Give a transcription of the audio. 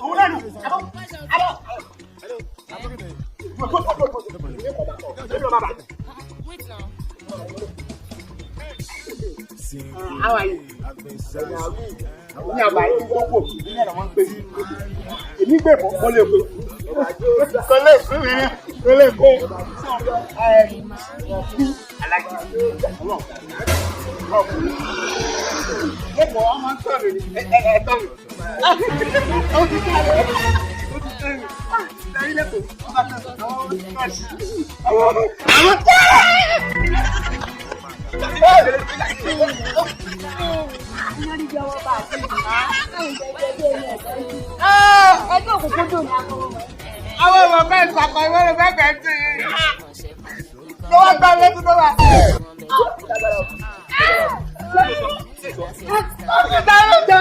Òun náà nù àbọ̀ àbọ̀. Wait now. How are you? Ní àbá yìí tó kò ní ẹ̀rọ wọn ń pè mí. Èmi gbé bọ̀ mo lè pè. Kò lè fún mi, kò lè pè. Aláìsí. Lẹ́kọ̀ọ́ wọn máa ń sọ̀rọ̀ ní ẹ tọ́ mi. Ó ti tẹ́ mi. Ó ti tẹ́ mi. Lẹ́yìn lẹ́kọ̀ọ́, wọ́n bá tẹ̀ àwọn nọ́ọ̀sì. Àwọn Ẹgbẹ́ òkùnkùn dùn ní akọwọ́ mọ́. Àwọn ọmọ bẹ́ẹ̀ sàkọ ìwé rẹ̀ bẹ́ẹ̀ bẹ́ẹ̀ tì í. Ló wá gbá lẹ́kùn tó wà. Ó ti dá lójà.